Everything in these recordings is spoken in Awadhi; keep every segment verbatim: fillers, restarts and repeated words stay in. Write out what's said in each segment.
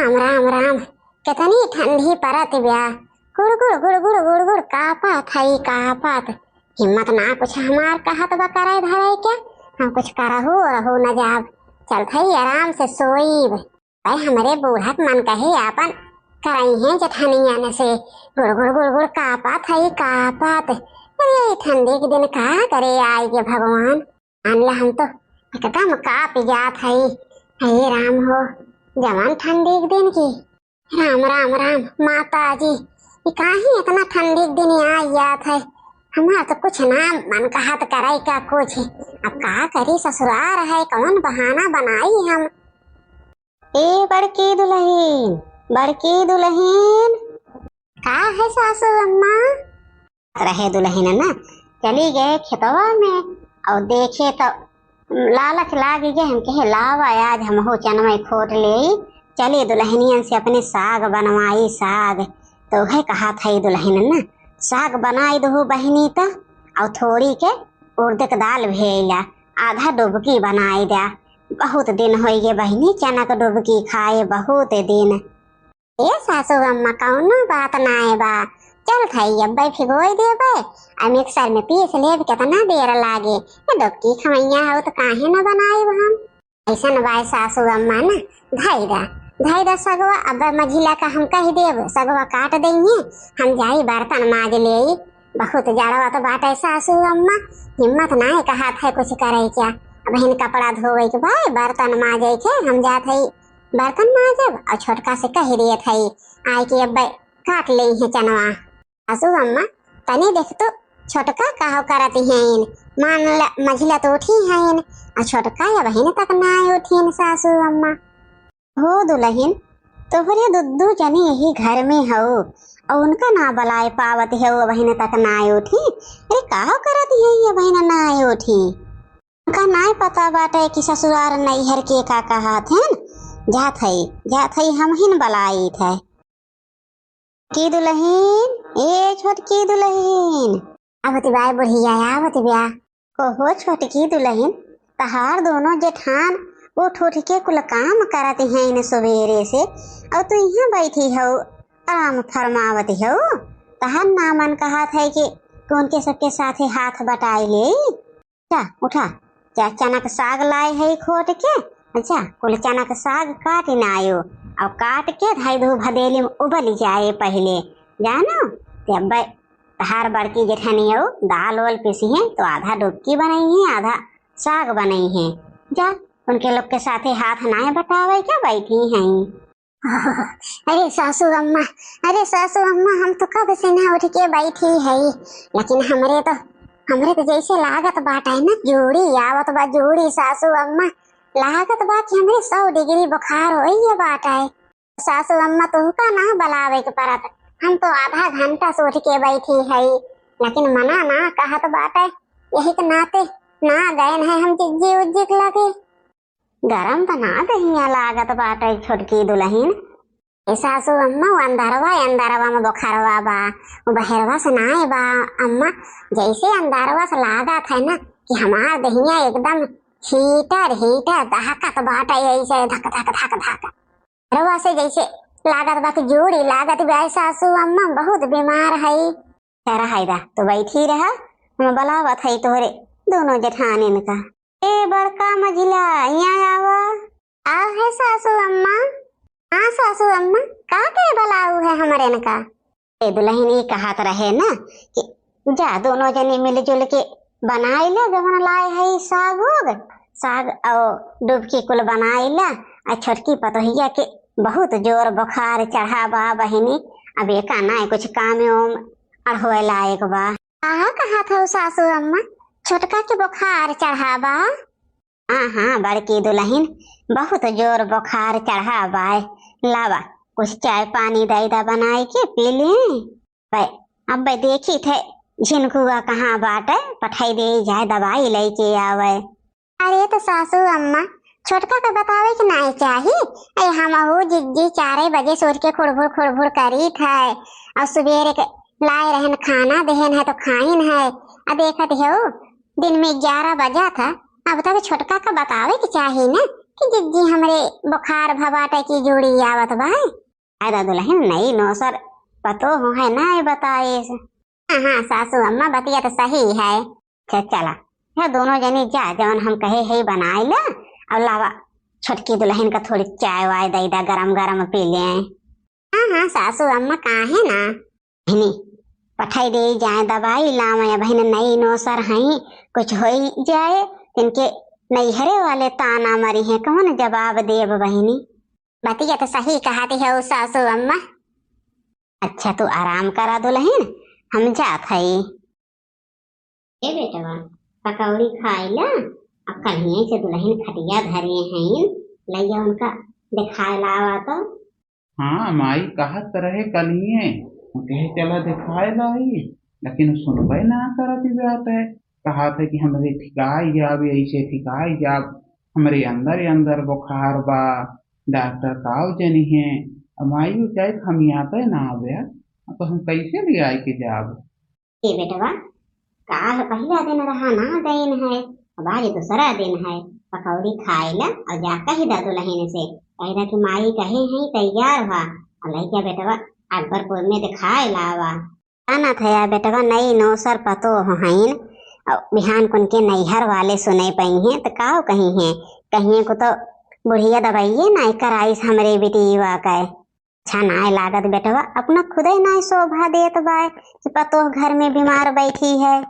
राम राम राम, कितनी ठंडी परत ब्या। गुड़गुड़ गुड़गुड़ गुड़गुड़ कापत हई कापत। हिम्मत ना कुछ हमार कहत बा करे धरे के, हम कुछ करहु रहु न जाब। चलत हई आराम से सोईब। भाई हमरे बूढ़क मन कहे आपन करई हैं जेठनियन से। गुड़गुड़ गुड़गुड़ कापत हई कापत। अरे ठंडी के दिन का करे आई के भगवान। अनला हम तो एकदम कापि जात हई। हे राम हो, जवन ठंडी के दिन की। राम राम राम माता जी, ई काहे इतना ठंडी के दिन आई जात है? हमार तो कुछ ना मन कहत करे का कुछ। अब का करी, ससुरार है, कौन बहाना बनाई हम? ए बड़की दुलहिन, बड़की दुलहिन। का है सासू अम्मा? रहे दुलहिन ना, चली गए खेतवा में और देखे तो लालच लाग गए, हम कहे लावा आज हमहू चनवा खोट लेई, चली दुलहिनियन से अपने साग बनवाई साग। तो उहे कहत हई दुलहिन ना, साग बनाई दहु बहिनी त, और थोड़ी के उड़द के दाल भेइला, आधा डुबकी बनाई द्या। बहुत दिन होई गे बहिनी चना के डुबकी खाए, बहुत दिन। ए सासू अम्मा, कौनो बात नाय बा। चलत हई अब्बे भिगोई देबे, आ मिक्सर में पीस लेब, केतना देर लागे। ए डुबकी खवैया हऊ त काहे न बनाइब हम। अइसन बाय सासू अम्मा ना, धई दा, धई दा सगवा, अब्बे मझिला का हम कहि देब, सगवा काट देइहें, हम जाई बर्तन माज लेई। बहुत जड़वत बाटे सासू अम्मा, हिम्मत नाय कहत है कुछ करे क्या। अबहिन कपड़ा धोवे के बा, बर्तन माजे के, हम जात हई बर्तन माजब और छोटका से कहि देत हई, आय के अब्बे काट लेइहें चनवा। सासू अम्मा, तनी देख तो, छोटका काहो करत हईन, मान ल मझिला तो उठी हईन, और छोटका अबहिन तक नाय उठीन सासू अम्मा। हो दुलहिन, तोहरे दुद्दू जनी यही घर में हऊ, और उनका ना बलाए पावत हऊ, अबहिन तक नाय उठी। अरे काहो करत हई अबहिन नाय उठी? उनका नाय पता बाटे कि ससुरार नैहर के का कहत हन। जात हई, जात हई, हमहिन बलाइत है। की दुलहिन, ए छोटकी दुलहिन। आवत बाय बुढ़िया, आवत ब्या। कहो छोटकी दुलहिन, तहार दोनों जेठान उठ उठ के कुल काम करत हईन सुबेरे से, और तू यहाँ बैठी हऊ, आराम फरमावत हऊ। तहार ना मन कहत है कि, कि उनके सबके साथे हाथ बटाई लेई। जा, उठा, जा, चना के साग लाए है खोट के, जा, कुल चना के साग काट नायो, और काट के धई दहु भदेली में उबल जाए पहिले, जानो, ते अब्बे तहार बड़की जेठनियो दाल वाल पीसी है, तो आधा डुबकी बनई है, आधा साग बनई है। जा, उनके लोग के साथे हाथ नाय बटावे के बैठी हैं। अरे सासू अम्मा, अरे सासू अम्मा, हम तो कब से ना उठ के बैठी है, लेकिन हमरे तो, हमरे तो जैसे लागत बाटे ना, जोड़ी आवत बा, जोड़ी सासू अम्मा, लागत बा कि हमरे सौ डिग्री बुखार होइए बाटे। सासू अम्मा, तुहका ना बलावे के परत, हम तो आधा घंटा से उठ के बैठी है, लेकिन मना ना कहत बाटे, यही के नाते ना गए हैं हम जिज्जी उज्जी के लगे। गरम त ना दहिया लागत बाटे छोटकी दुलहिन। ए सासू अम्मा, वो अंदरवा, अंदरवा में बोखरवा बा, वो बहरवा से नाय बा अम्मा। जैसे अंदरवा से लागत है ना कि हमार दहिया एकदम heater, heater दहकत बाटे, ऐसे धक धक धक धक। बहरवा से जैसे लागत बा कि जोड़ी लागत बा। ए सासू अम्मा, बहुत बीमार है। चला है दा, तू बैठी रहा, हम बलावत है तोहरे दोनों जेठानिन का। ए बड़का मझिला, यहाँ आवा। आ है सासू अम्मा। हाँ सासू अम्मा, का के बलाऊ है हमरे इनका? ए दुलहिन, ई कहत रहे ना कि जा दोनों जनी मिलजुल के बनाई ले, जवन लाए है साग उग, साग और डुबकी कुल बनाई ले। आ छोटकी पतोहिया के बहुत जोर बुखार चढ़ा बा बहिनी, अब एका ना कुछ काम ओम अढ़ोए लायक बा। का कहत हऊ सासू अम्मा, छोटका के बुखार चढ़ा बा? हाँ, हाँ, बड़की दुलहिन, बहुत जोर बुखार चढ़ा बाय। लावा, कुछ चाय पानी दई दा बनाई के पी ली। बे, अब्बे देखी थे झिनकुआ कहाँ बाटे, पठाई दे जाए दवाई लई के आवे। अरे तो सासू अम्मा, छोटका के बतावे के नाई चाही। ए, हमहू जिज्जी चारे बजे सोच के खुड़बुड़ खुड़बुड़ करी थे, और सुबेरे के लाए रहन खाना देहन है तो खाइन है। आ देखत हो, दिन में ग्यारह बजा था, अब तक छोटका का बतावे के चाही ना कि जिज्जी हमरे बुखार भवा बाटे कि जोड़ी आवत बा। अरे दुलहिन, नई नोसर पतोह है, नाहीं बताएस। हाँ, हाँ, सासू अम्मा, बतिया त सही है। अच्छा, चला, या दोनों जनी जा, जवन हम कहे हई बनाइ ला, अउ लावा, छोटकी दुलहिन का थोड़ी चाय वाय दइ दा, गरम गरम पी लें। हाँ, हाँ, सासू अम्मा, काहे ना। बहिनी, पठाई देइ जाए दवाई लावे, बहिन, नई नोसर हई, कुछ होइ जाए, इनके नैहरे वाले ताना मरिहैं, कौन जवाब देब बहिनी? बतिया त सही कहत हउ सासू अम्मा। अच्छा, तू आराम करा दुलहिन, हम जात हई। ए बेटवा, पकौड़ी खाइ ला, अब कल्हिए से दुलहिन खटिया धरे हइन, लइया उनका देखाइ लावा तो। हाँ माई, कहत त रहे कल्हिए, हम कहे चला देखाइ लाई, लेकिन सुनबे ना करत बाटे। कहत है कि हमरे ठिकाइ जाब, ऐसे ठिकाइ जाब, हमरे अंदर अंदर बुखार बा, डॉक्टर काव जनिहैं। अब माई उ जाए हम यहाँ पे ना आवे, अब हम कैसे ले आए के जाब? ए बेटवा, काल पहिला दिन रहा, ना गइन है, अब आज दूसरा दिन है। पकौड़ी खाइ ला अउ जा कहि दा दुलहिन से, कहि दा कि माई कहे हैं तैयार हुआ, अउ लइका बेटवा अकबरपुर में देखाइ लावा। जानत हया बेटवा, नई नोसर पतोह हइन, अउ बिहान कुन के नैहर वाले सुने पइहैं त काव कहिहैं, कहिहैं को तो बुढ़िया दवाइए नाहीं कराइस हमरे बिटिया के। अच्छा नाहीं लागत बेटवा, अपना खुदे नाहीं शोभा देत बाय कि पतोह घर में बीमार बैठी है।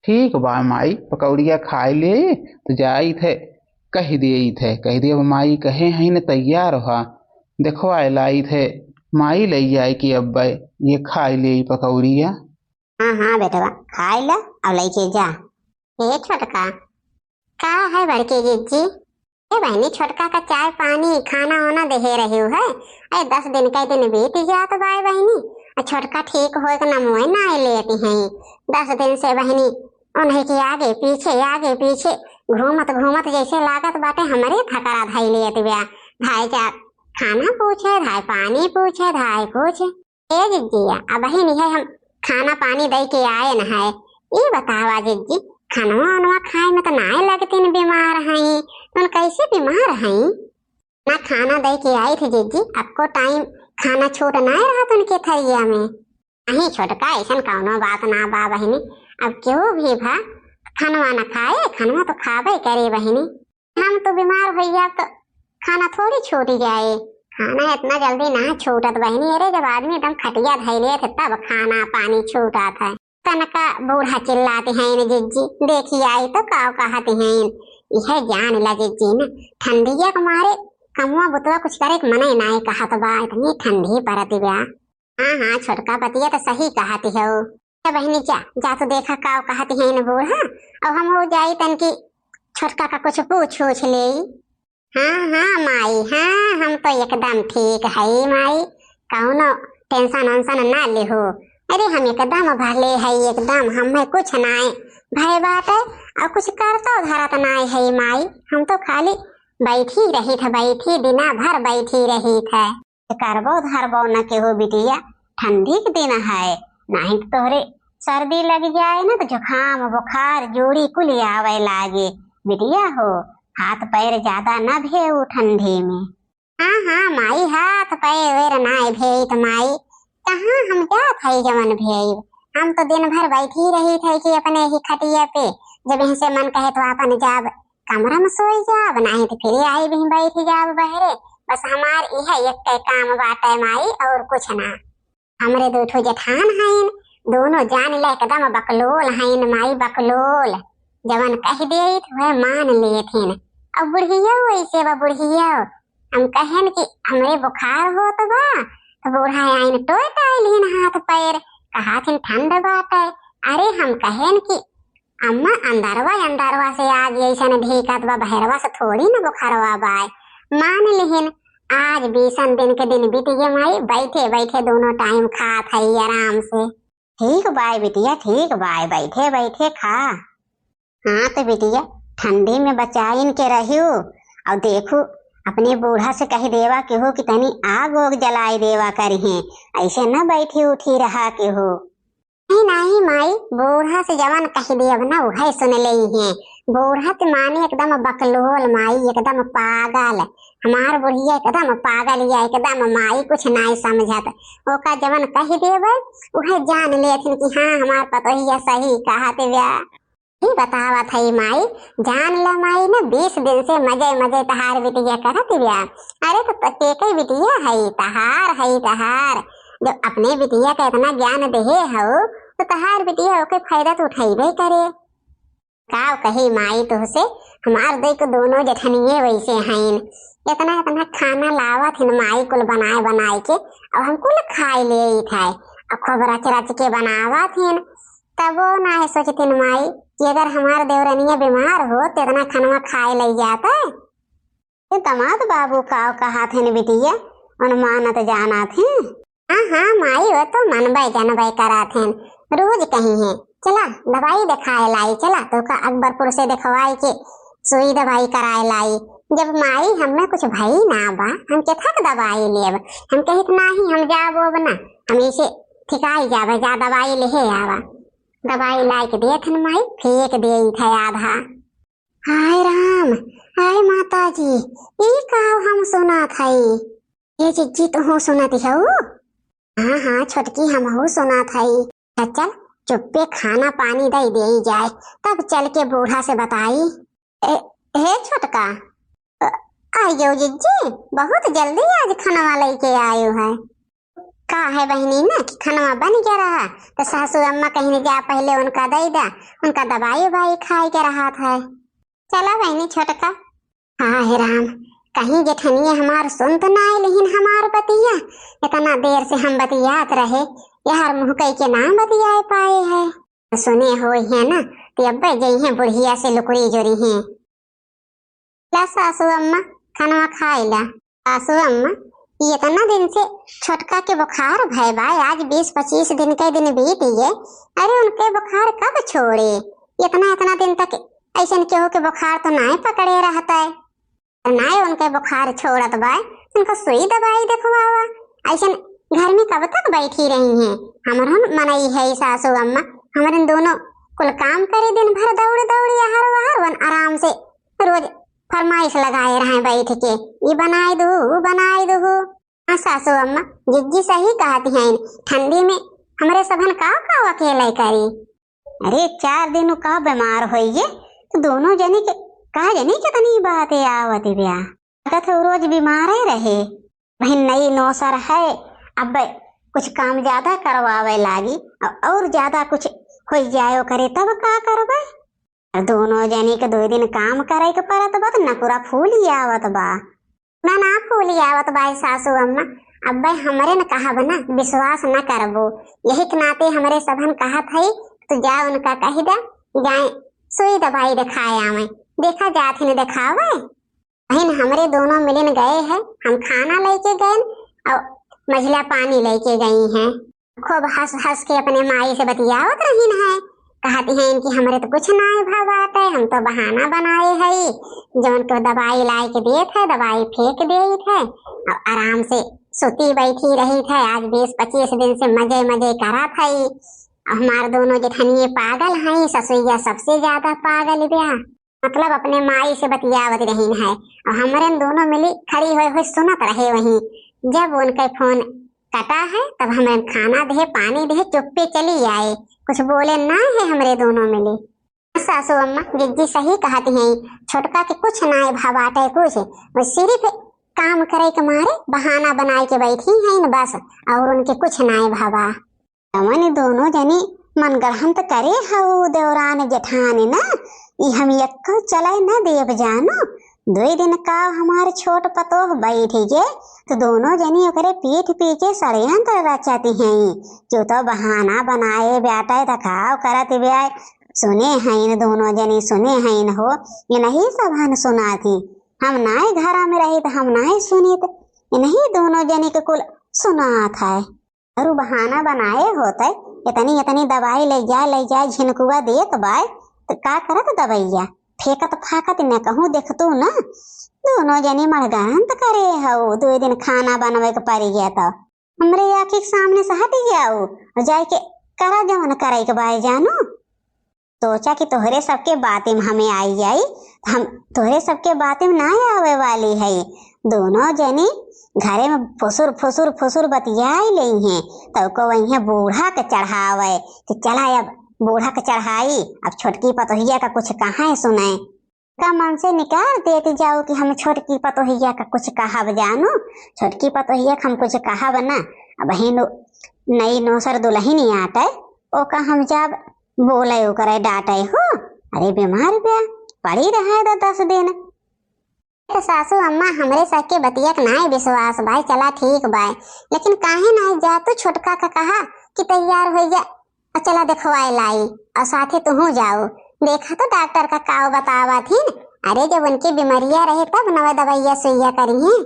ठीक बा माई, पकौड़िया खाइ ले, त जाइत है, कहि देइत है, कहि देब माई कहे हइन तैयार हुआ, देखवाइ लाइत है, माई लइ जाए कि अब्बे ये खाइ ले पकौड़िया। हाँ, हाँ बेटवा, खाइ ला अउ लइके जा। ए छोटका, का है बड़की जिज्जी? ए बहिनी, छोटका का चाय पानी, खाना वाना देहे रहिउ है। ए, दस दिन कै दिन बीत जात बाय बहिनी, अउ छोटका ठीक होए के नमुए नाहीं लेत हैं। दस दिन से बहिनी उन्हीं के आगे पीछे, आगे पीछे घूमत घूमत जैसे लागत बाटे हमरे थकरा धइ लेत बा। धाय जा खाना पूछे, धाय पानी पूछे, धाय कुछ। ए जिज्जिया, अबहिन इहै हम खाना पानी दइ के आएन है। ई बतावा जिज्जी, खनवा उनवा खाए में त नाय लगतिन बीमार हई, तुन कैसे बीमार हई? ना खाना दइ के आइत जिज्जी, अक्को टाइम खाना छूट नाय रहत उनके थरिया में। नहीं छोटका, अइसन कउनो बात ना बा बहिनी, अब केहू भी भा खनवा न खाए, खनवा तो खाबे करे बहिनी। हम तो बीमार होइ जाब तो खाना थोड़ी छूट जाए, खाना इतना जल्दी ना छूटत बहिनी। अरे जब आदमी एकदम खटिया धइ लेत है तब खाना पानी छूटत है। तनका बूढ़ा चिल्लात हैं जिज्जी, देखि आई तो काव कहत हैं। इहै जान ला जिज्जी न, ठंडिया के मारे कमवा बुतवा कुछ करे के मने नाय कहत बा, इतनी ठंडी परत बा। हाँ, हाँ, छोटका बतिया त सही कहत हउ। ए बहिनी, जा, जा तू देखा काव कहत हैं बूढ़ा, अउ हमहू जाई तनकी छोटका का कुछ पूछ उछ लेई। हाँ, हाँ, माई, हाँ, हम तो एकदम ठीक हई, माई, कउनो tension वेंशन ना लिहू। अरे, हम एकदम भले हई, एकदम, हमें कुछ नाय भय बाटे, अउ कुछ करतो धरत नाय हई, माई, हम तो खाली बैठी रहित है, बैठी, दिना भर बैठी रहित है। करबो धरबो न केहू बिटिया, ठंडी के दिन है, नाहीं तो तोहरे सर्दी लग जाए न तो जुकाम, बुखार, जोड़ी कुल आवे लागे। बिटिया हो, हाथ पैर ज्यादा न भेऊ ठंडी में। हाँ, हाँ, माई, हाथ पैर वेर नाय भेइत माई, कहाँ हम जात हई जवन भेइब? हम तो दिन भर बैठी रहित हई कि अपने ही खटिया पे, जब इनसे मन कहे तो अपन जाब कमरा में सोई जाब, नाहीं तो फिर आई भी बैठ जाब बहरे। बस हमार इहै एक काम बाटे माई, अउर कुछ ना। हमरे दू ठो जेठान हइन, दोनों जान ले एकदम बकलोल हइन माई, बकलोल। जवन कहि देइत वह मान लेथिन। अब बुढ़ियो वैसे बा, बुढ़ियो। हम कहेन कि हमरे बुखार होत बा, तो बूढ़ा आइन टोय टाय लिहिन हाथ पैर, कहाथिन ठंड बाटे। अरे हम कहेन कि अम्मा, अंदरवा अंदरवा से आग अइसन ढीकत बा, बहरवा से थोड़ी न बुखरवा बाय। मान लिहिन, आज बीसन दिन के दिन बीत गए माई, बैठे बैठे दोनों टाइम खात हई आराम से। ठीक बाय बिटिया, ठीक बाय, बैठे बैठे खा। हाँ तो बिटिया, ठंडी में बचाइन के रहियो, अउर देखू अपने बूढ़ा से कहि देवा केहू कि तनी आग ओग जलाइ देवा करिहें, अइसे न बैठी उठी रहा केहू। नहीं, नहीं माई, बूढ़ा से जवन कहि देब ना, उहै सुन लेइहें। बूढ़ा त माने एकदम बकलोल माई, एकदम पागल। हमार बुढ़िया एकदम पागल या, एकदम माई कुछ नाई समझत। ओका जवन कहि देबे, उहे जान लेथिन कि हाँ, हमार पतोहिया सही कहत बिया। ही बतावत हई माई, जान ल माई न, बीस दिन से मजे मजे तहार बिटिया करत बिया। अरे त, त के के बिटिया हई? तहार हई, तहार। जब अपने बिटिया का इतना ज्ञान देहे हऊ, त तहार बिटिया ओके फायदा त उठइबे करे। काव कही माई तोहसे, हमार देख दोनों जेठनिये वैसे हईन। इतना इतना खाना लावत हिन माई कुल बनाए बनाए के, अब हम कुल खाए लेइत है। अब खूब रच रच के बनावत हिन, तबो नाहीं सोचतिन माई कि अगर हमार देवरनिया बीमार होत त इतना खनवा खाए लइ जात। ये दमाद बाबू काव कहत हिन बिटिया, उन मानत जानत हिन। हाँ, हाँ, माई, वो तो मनबे जनबे करत हेन। रोज कही हैं, "चला, दवाई देखाए लाई, चला, तोका अकबरपुर से देखवाई के सुई दवाई कराए लाई।" जब माई, हमें कुछ भई ना बा, हम केथक दवाई लेब? हम कहित, "नाही, हम जाब ओब ना, हम इसे ठिकाई जाबे, जा दवाई लेहे आवा।" दवाई लाइके देत हन माई, फेंक देइत है आधा। हाय राम, हाय माता जी, ई काव हम सुनत हई? ए जिज्जी, तुहू सुनत हऊ? हाँ, हाँ, छोटकी, हमहू सुनत हई। त चल, चुप्पे खाना पानी दइ देई जाए, तब चल के बूढ़ा से बताई। ए, हे छोटका, अ, आइयो जिज्जी, बहुत जल्दी आज खनवा लइके आयो है। का है बहिनी ना कि खनवा बन गया रहा, त सासू अम्मा कहिन जा पहिले उनका दइ दा, उनका दवाई उवाई खाए के रहत है। चला बहिनी छोटका। हाँ हे राम, कहीं जेठनिया हमार सुन त नाई लिहिन हमार बतिया। इतना देर से हम बतियात रहे, यार मुँह कई के ना बतियाए पाए है। सुने होइहैं ना, त अब्बे जइहैं बुढ़िया से लुकड़ी जोरिहैं। ला सासू अम्मा, खनवा खाए ला। सासू अम्मा, ये इतना दिन से छोटका के बुखार भय बा, आज बीस पच्चीस दिन के दिन बीत गए। अरे उनके बुखार कब छोड़े? इतना इतना दिन तक ऐसन केहू के बुखार तो नाय पकड़े रहता है। नाय उनके बुखार छोड़त बा, उनको सुई दवाई देखवावा। ऐसन घर में कब तक बैठी रही हैं? हमरन मनई है सासू अम्मा, हमरन दोनों कुल काम करे दिन भर दौड़ दौड़ यहाँ वन आराम से रोज फरमाइश लगाए रहे बैठ के, "ई बनाए दू, ऊ बनाए दू।" हाँ सासू अम्मा, जिज्जी सही कहत हैं, ठंडी में हमरे सबन का का अकेले करी। अरे चार दिन का बीमार होइए, त दोनों जनी के का जनी कितनी बातें आवत ब्या। अगर तो रोज बीमारे रहे, बहिन नई नौसर है, अब कुछ काम ज्यादा करवावे लागी, अ-, और ज्यादा कुछ होई जाए ओकरे, तब का करबे? अ दोनों जनी के दो दिन काम करे के परत बा, त नकुरा फूली आवत बा। ना, ना फूली आवत बा सासू अम्मा, अब्बे हमरे न कहब ना, विश्वास न करबो। यही के नाते हमरे सबन कहत हई, तू जा उनका कहि दे, जाए सुई दवाई देखाए आवे। देखा जात ही न देखावे। बहिन, हमरे दोनों मिलिन गए हैं, हम खाना लेके गए और मझिला पानी लेके गई हैं। खूब हंस हंस के अपने माई से बतियावत रहिन है, कहती हैं इनकी हमरे तो कुछ नाय भा बाटे, हम तो बहाना बनाए है, जौन के दवाई लाए के देत है, दवाई फेंक देत है और आराम से सोती बैठी रही है। आज बीस पच्चीस दिन से मजे मजे करत है। हमार दोनों जेठनिए पागल हैं, ससुइया सबसे ज्यादा पागल ब्या। मतलब अपने माई से बतियावत रहिन है और हमरे दोनों मिली खड़ी होए होए सुनत रहे वहीं। जब उनके फोन कटा है तब हमरे खाना दे, पानी दे, चुप्पे चली आए, कुछ बोले ना है हमरे दोनों मिली। सासू अम्मा, जिज्जी सही कहती हैं, छोटका के कुछ ना भा बाटे कुछ, वो सिर्फ काम करे के मारे बहाना बनाए के बैठी हैं बस, और उनके कुछ ना भवा। तमन दोनों जनी मन गढ़ंत करे हऊ देवरान जेठान न, ई हम एक्को चले न देब जानो। दुई दिन का हमार छोट पतोह बैठ गे, तो दोनों जनी ओकरे पीठ पीछे षड्यंत्र रचत हैं। जो तो बहाना बनाए ब्याटे देखाव करत ब्याय। सुने हैं दोनों जनी, सुने हैं हो, ये नहीं सब हन सुनात ही। हम नाय घरा में रही तो हम नाय सुनित, ये नहीं दोनों जनी के कुल सुनात है। अरु बहाना बनाए होते, इतनी इतनी दवाई ले जाए, ले जाए, झिनकुआ देत बाय, त का करत दवैया? फेंकत फाकत न कहूँ देखतू न। दोनों जनी मड़गांत करे हऊ, दो दिन खाना बनवे के पड़ गया तो हमरे आँखी के सामने से हट जाऊ और जाए के करा जवन करे के बाय जानू। सोचा कि तोहरे सबके बाते में हमें आई जाई, हम तोहरे सबके बाते में ना आवे वाली है। दोनों जनी घरे में फुसुर फुसुर फुसुर बतियाई लेई हैं, तो को वहीं बूढ़ा के चढ़ावे कि चला अब बूढ़ा के चढ़ाई, अब छोटकी पतोहिया का कुछ कहाँ सुने। का मन से निकाल देती जाओ कि हम छोटकी पतोहिया का कुछ कहब जानू, छोटकी पतोहिया का हम कुछ कहब ना। अब ही नो-, नई नौसर दुलहिन आटे, ओका हम जब बोले ओकरे डांटे हो, अरे बीमार बा, पड़ी रहे द दस दिन। तो सासू अम्मा, हमरे सबके बतिया के नाय विश्वास बाय, चला ठीक बाय, लेकिन काहे नाय जा तू छोटका का कहा कि तैयार हो जा और चला देखवाए लाई और साथे तुहू जाओ। देखा तो डॉक्टर का काव बतावा थीन। अरे जब उनके बीमारिया रहे तब नवा दवाइया सुइया करी हैं,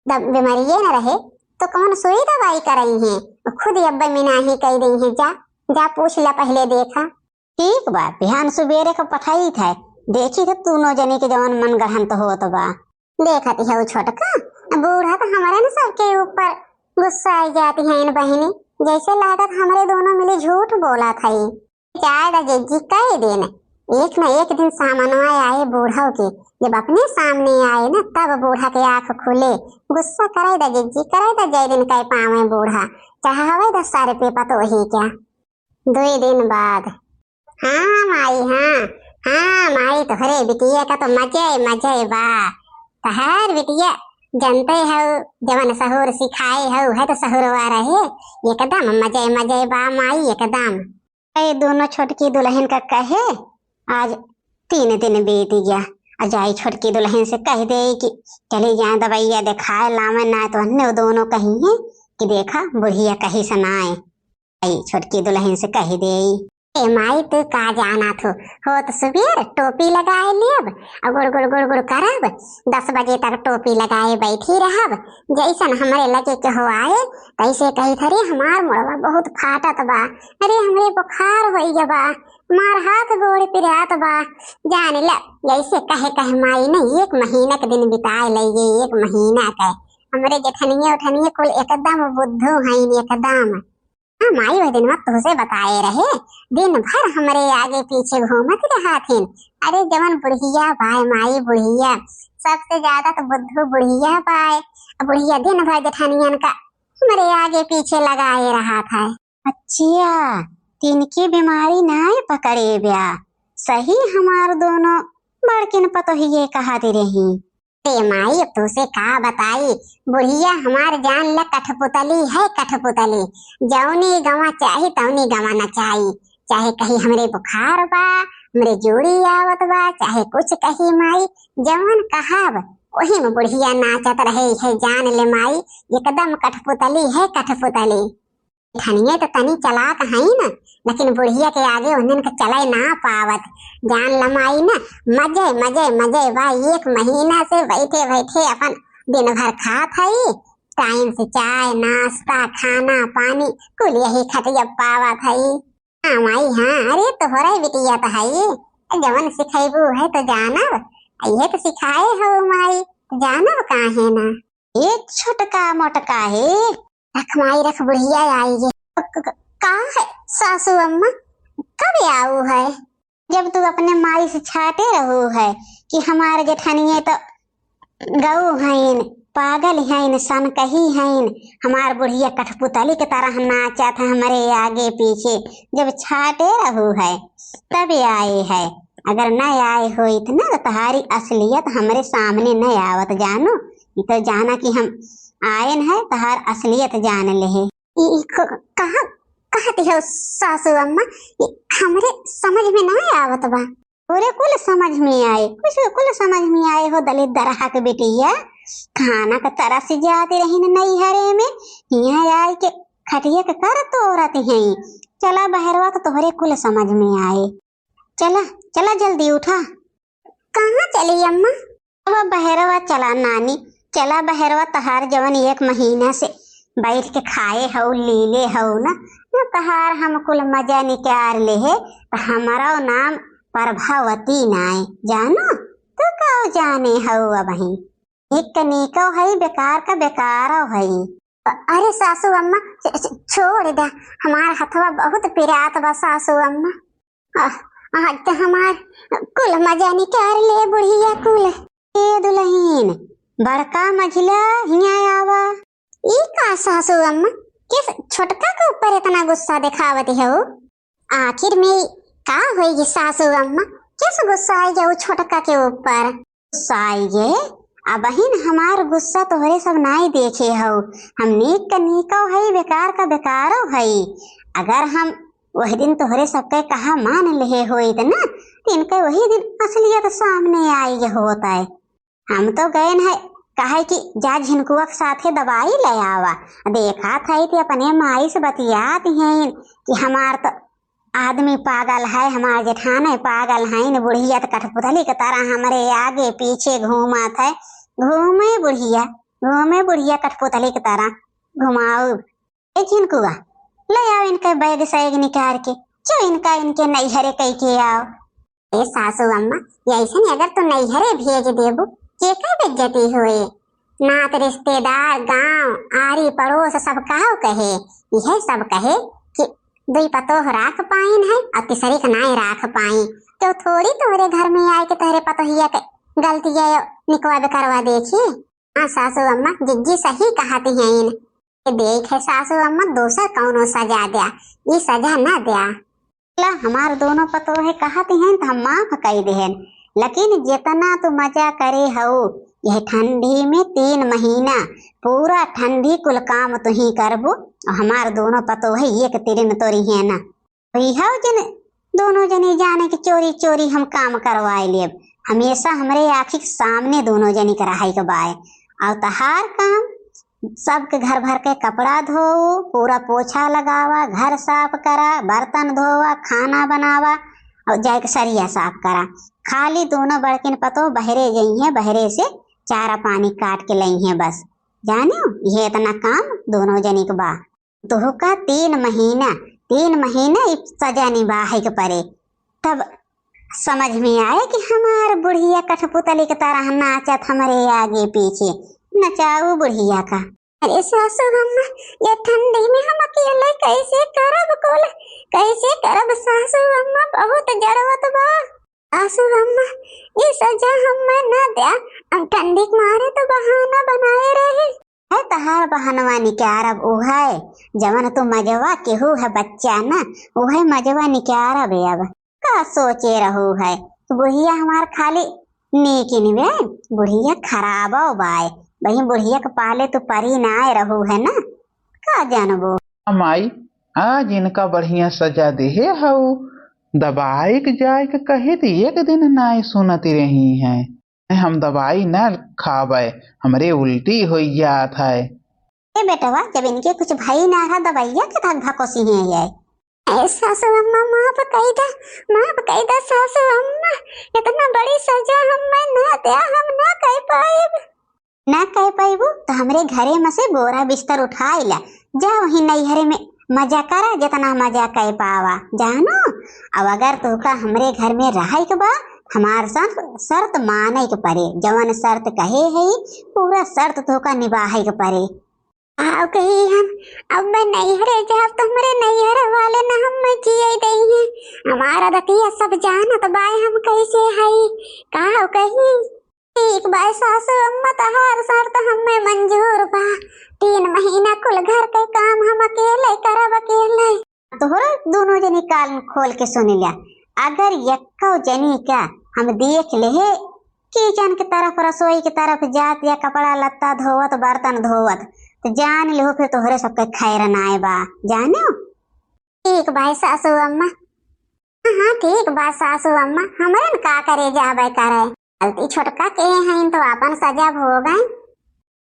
दब बीमारिये न रहे तो कौन सुई दवाई करई हैं? वो खुद ही अब्बे मिनाही कह रही हैं। जा, जा पूछ ला पहले देखा। ठीक बा, बिहान सुबेरे का पठाई थे, देखी थे तूनो जनी के जवन मन गढ़ंत होत बा। देखत हऊ छोटका, बूढ़ा तो हमारे न सबके ऊपर गुस्सा आई जाती है इन बहिनी, जैसे लागत हमरे दोनों मिली झूठ बोला थई। जाए दा जिज्जी, कह देन, एक न एक दिन सामनवा आए बूढ़व के, जब अपने सामने आए न तब बूढ़ा के आँख खुले। गुस्सा करे दा जिज्जी, करे दा जय दिन कह पावे बूढ़ा, चाहे हवे दा सर पे पतोही क्या। दुई दिन बाद। हाँ माई, हाँ, हाँ माई, तोहरे बिटिया का तो मजे मजे बा। तहार बिटिया जनते हऊ, जवन सहूर सिखाए हऊ है तो सहुरवा रहे। एकदम मजे मजे बा माई, एकदम। ए दोनों छोटकी दुलहिन का कहे आज तीन दिन बीत गया। आ जाई छोटकी दुलहिन से कह दे कि चली जाए दवाइया देखाए लावे, ना तो अन्य दोनों कही है कि देखा बुढ़िया कही सुनाए। आई छोटकी दुलहिन से कह दे। ए माई, तू का जाना थो, होत सुबेर टोपी लगाए लेब और गुड़ गुड़ गुड़ गुड़ करब, दस बजे तक टोपी लगाए बैठी रहब। जैसन हमरे लगे के हो आए तैसे कही थरी, हमार मुड़वा बहुत फाटत बा, अरे हमरे बुखार होई गबा, हमार हाथ गोड़ पिरात बा। जान ल, जैसे कहे कहे माई ने एक महीना के दिन बिताए लइगे, एक महीना के। हमरे जेठनिया उठनिया कुल एकदम बुद्धू हईन एकदम। हाँ माई, वह दिनवा तोहसे बताए रहे, दिन भर हमरे आगे पीछे घूमत रहा थिन। अरे जवन बुढ़िया बाय माई, बुढ़िया सबसे ज्यादा तो बुद्धू बुढ़िया बाय। अब बुढ़िया दिन भर जेठानियन का हमरे आगे पीछे लगाए रहा था। अच्छा, तिनके बीमारी नाय पकड़े ब्या, सही हमार दोनों बड़किन पतोहिए कहत रही। रे माई, अब तोसे का बताई, बुढ़िया हमार जान ल कठपुतली है, कठपुतली। जौनी गवा चाही तौनी गवा नचाई, चाहे कही हमरे बुखार बा, हमरे जोड़ी आवत बा, चाहे कुछ कही माई, जवन कहब ओही में बुढ़िया नाचत रहे है, जान ले माई, एकदम कठपुतली है, कठपुतली। जेठनिया तो तनी चालाक हईन, लेकिन बुढ़िया के आगे उन्हन के चले ना पावत। जान ल माई न, मजे, मजे, मजे बा। एक महीना से बैठे, बैठे अपन दिन भर खात हई, टाइम से चाय, नाश्ता, खाना, पानी, कुल यही खटिया पावत हई। हाँ माई, हाँ, अरे तोहरे बिटिया तो हई, जवन सिखैबू है तो जानब, ये तो सिखाए हो माई, तो जानब काहे ना। ए छोटका मोटका हे। रख माई रख, बुढ़िया आई गे। क-, क-, का है सासू अम्मा, कब आऊ है? जब तू अपने माई से छाटे रहू है कि हमार जेठनिये तो गऊ हईन, पागल हईन, सनकही हईन, हमार बुढ़िया कठपुतली के तरह नाचत है हमरे आगे पीछे। जब छाटे रहू है तब आए है, अगर न आए होइत न तो तहारी असलियत हमरे सामने न आवत जानू। ई तो जाना कि हम आयन है, तहार असलियत जान लेहे। ई, ई क-, कहाँ, कहत हो सासू अम्मा? ई हमरे समझ में ना आवत बा। तोरे कुल समझ में आए, कुछ कुल समझ में आए हो दलित दरहा के बिटिया। खाना के तरस जात रहिन नैहरे में, हियाँ आए के खटिया के कर तोरत हैं। चला बहरवा तो तोहरे कुल समझ में आए। चला, चला जल्दी उठा। कहाँ चली अम्मा? अब बहरवा चला नानी, चला बहरवा, तहार जवन एक महीना से बैठ के खाए हऊ, लीले हऊ ना, ना तहार हम कुल मजा निकाल लेहे, त हमरो नाम प्रभावती नाय, जानू? तू का जाने हऊ अबहीं? एक क नीको हई, बेकार का बेकारो हई। अ-, अरे सासू अम्मा, छ-, छ-, छोड़ दे, हमार हथवा बहुत पिरात बा सासू अम्मा। आह, आज त हमार कुल मजा निकार ले बुढ़िया कुल। ए दुलहिन, बड़का मझिला हियाँ आवा। ई का सासू अम्मा, किस छोटका के ऊपर इतना गुस्सा दिखावत हो? आखिर में का होई सासू अम्मा, किस गुस्सा आई गया वो छोटका के ऊपर? गुस्सा आई गे, अबहिन हमार गुस्सा तोहरे सब नाई देखे हो। हम नीक का नीको हई, बेकार का बेकारो हई। अगर हम वह दिन तोहरे सबके कहा मान लेहे होइत ना, तो इनके वही दिन असलियत सामने आई होत है। हम तो गए न है, कहे कि जा झिनकुआ के साथे दवाई ले आवा। देखा था कि अपने माई से बतियात हैं कि हमार तो आदमी पागल है, हमार जेठाने पागल है, न बुढ़िया तो कठपुतली के तरह हमरे आगे पीछे घूमत है। घूमे बुढ़िया, घूमे बुढ़िया कठपुतली के तरह घुमाऊ। ए झिनकुआ, ले आओ इनके बैग सैग निकाल के, जो इनका इनके नैहरे कह के आओ। ए सासू अम्मा, ऐसन अगर तू नैहरे भेज देबू, केकर बेइज्जती होए? नात रिश्तेदार, गांव, आरी पड़ोस सब काव कहे? यह सब कहे कि दुई पतोह राख पाइन है और तीसरी के नाय राख पाई। तो थोड़ी तोहरे घर में आए के तोहरे पतोहिया के गलतिया निकवा करवा देखी। हाँ सासू अम्मा, जिज्जी सही कहती हैं इन। देख है सासू अम्मा, दूसर कौनो सजा द्या, ई सजा ना द्या। ला, हमार दोनों पतोहे कहत हैं त हम माफ कई देहेन, लेकिन जितना तू मजा करे हऊ, यह ठंडी में तीन महीना पूरा ठंडी कुल काम तू ही करबू, और हमार दोनों पतोहे एक तिरिन तोरी है ना। वही हऊ जन दोनों जने जाने कि चोरी चोरी हम काम करवाए लेब, हमेशा हमरे आँखी के सामने दोनों जने के रहे के बाय। और तहार काम सबके घर भर के कपड़ा धोऊ, पूरा पोछा लगावा, घर साफ करा, बर्तन धोवा, खाना बनावा और जाए के सरिया साफ करा। खाली दोनों बड़किन पतोह बहरे जइहें, बहरे से चारा पानी काट के लइहें बस। जानियो, ये इतना काम दोनों जनी के बा। तोहका तीन महीना, तीन महीना ई सजा निभाए के पड़े, तब समझ में आए कि हमार बुढ़िया कठपुतली के तरह नाचत हमरे आगे पीछे। नचाऊ बुढ़िया का। अरे सासू अम्मा, ये ठंडी में हम अकेले कैसे करब कुल, कैसे करब सासू अम्मा, बहुत जड़वत बा। सासू अम्मा, ये सजा हमें ना द्या, हम ठंडी के मारे तो बहाना बनाए रहे। है तहार बहनवा निकारब उहै, जवन तू मजवा केहू है बच्चा ना, उहै मजवा निकारब अब। का सोचे रहू है, बुढ़िया हमार खाली नीक निवे, बुढ़िया खराबो बाय, वही बुढ़िया के पाले तू परी नाय रहू है ना, का जानबो। माई, आज इनका बढ़िया सजा देहे हऊ, दबाए के जाए के कहे त एक दिन नाय सुनत रही हैं। हम दवाई न खाबे, हमरे उल्टी होइ जात है। ए बेटवा, जब इनके कुछ भई ना रहा, दवाइया के धक धकोसी हैं ये। ए सासू अम्मा, माफ कई दा, माफ कई दा सासू अम्मा, इतना बड़ी सजा हमें ना द्या, हम ना कह पाएब। ना कह पाइबू तो हमरे घरे में से बोरा बिस्तर उठाई ला, जा वही नैहरे में मजा करा, जितना मजा कह पावा, जानो। अब अगर तोहका हमरे घर में रहे के बा, हमार शर्त, शर्त माने के पड़े, जवन शर्त कहे है, पूरा शर्त तोहका निभाए के पड़े। आओ कही हम, अब मैं नैहरे जाब तो हमरे नैहर वाले ना हम मैं जिए दई हैं, हमारा दतिया सब जानत बाय हम कैसे हई, का कही। ठीक बाय सासू अम्मा, तहार शर्त हमें मंजूर बा। तीन महीना कुल घर के काम हम अकेले करब, अकेले। तोहरा दोनों जनी कान खोल के सुन लिया, अगर यक्को जनी का हम देख लेहे किचन के तरफ, रसोई के तरफ जात या कपड़ा लत्ता धोवत, बर्तन धोवत, तो जान लेहो फिर तोहरे सबके खैर नाय बा, जानो। ठीक बाय सासू अम्मा। हाँ, ठीक बा सासू अम्मा, हमरे न का करे जाबे करे। गलती छोटका के हैं तो आपन सजा भोगें।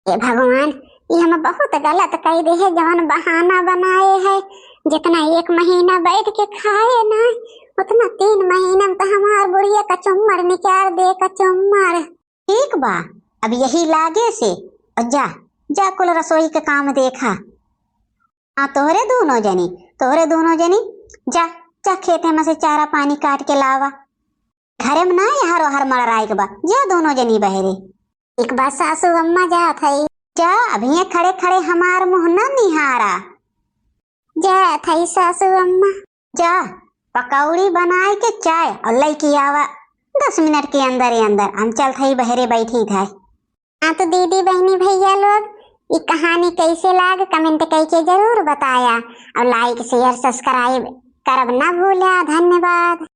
हे भगवान, ये हम बहुत गलत कह दे है, जवन बहाना बनाए है। जितना एक महीना बैठ के खाए ना, उतना तीन महीना में तो हमार बुढ़िया कचुम्मर निकाल दे, कचुम्मर। ठीक बा, अब यही लागे से, और जा, जा कुल रसोई के काम देखा। हाँ, तोहरे दोनों जनी, तोहरे दोनों जनी, जा, जा खेते में से चारा पानी काट के लावा। घरे में ना हर हर मड़राए के बा, जा दोनों जनी बहरे। एक बार सासू अम्मा जात हई। जा, अभी ये खड़े खड़े हमार मुँह ना निहारा। जात हई सासू अम्मा। जा, पकौड़ी बनाए के चाय और लइके आवा दस मिनट के अंदर ही अंदर। हम चलत हई बहरे बैठी थे। हाँ तो दीदी, बहनी, भैया लोग, ई कहानी कैसे लाग, comment कइके जरूर बताया और like, share, subscribe करब ना भूल्या। धन्यवाद।